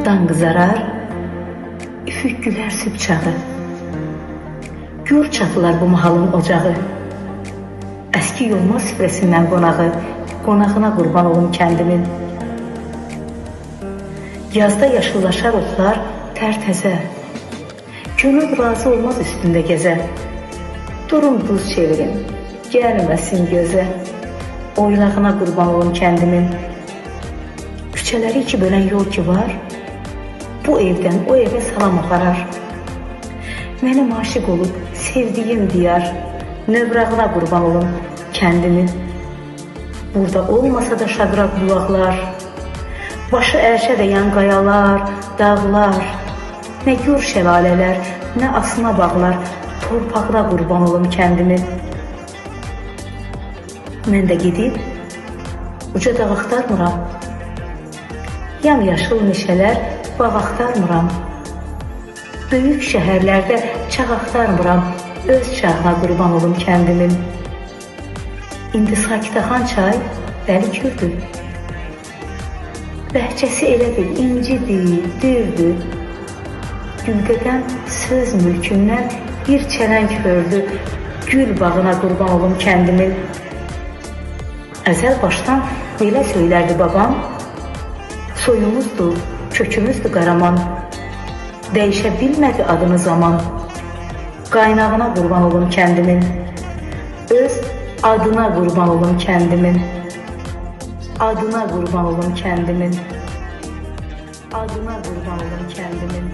Nurdan qızarar, üfüq gülər sübh çağı. Gür çatılar bu mahalın ocağı. Əski yolma süfrəsindən qonağı, qonağına qurban olum kəndimin. Yazda yaşıllaşar otlar tərtəzə. Könül razı olmaz üstündə gəzə. Durun duz çevirin, gəlməsin gözə. Oylağına qurban olum kəndimin. Küçələri iki bölən yol ki var, bu evdən o evə salam aparar. Mənim aşiq olub sevdiyim diyar, növrağına qurban olum kəndimin. Burada olmasa da şaqraq bulaqlar, başı ərşə dəyən qayalar, dağlar, nə gür şəlalələr, nə asma bağlar, torpağına qurban olum kəndimin. Mən də gedib uca dağ axtarmıram, yamyaşıl meşələr bağ axtarmıram. Böyük şəhərlərdə çağ axtarmıram, öz çağına qurban olum kəndimin. İndi sakit axan çay dəli kürdür. Bəhçəsi elə bil incidir, dürdür. Gülqədəm söz mülkündən bir çələng hördü, gül bağına qurban olum kəndimin. Əzəl başdan belə söylərdi babam, soyumuzdur, kökümüzdür Qaraman. Dəyişə bilmədi adını zaman, qaynağına qurban olum kəndimin. Öz adına qurban olum kəndimin. Adına qurban olum kəndimin. Adına qurban olum kəndimin.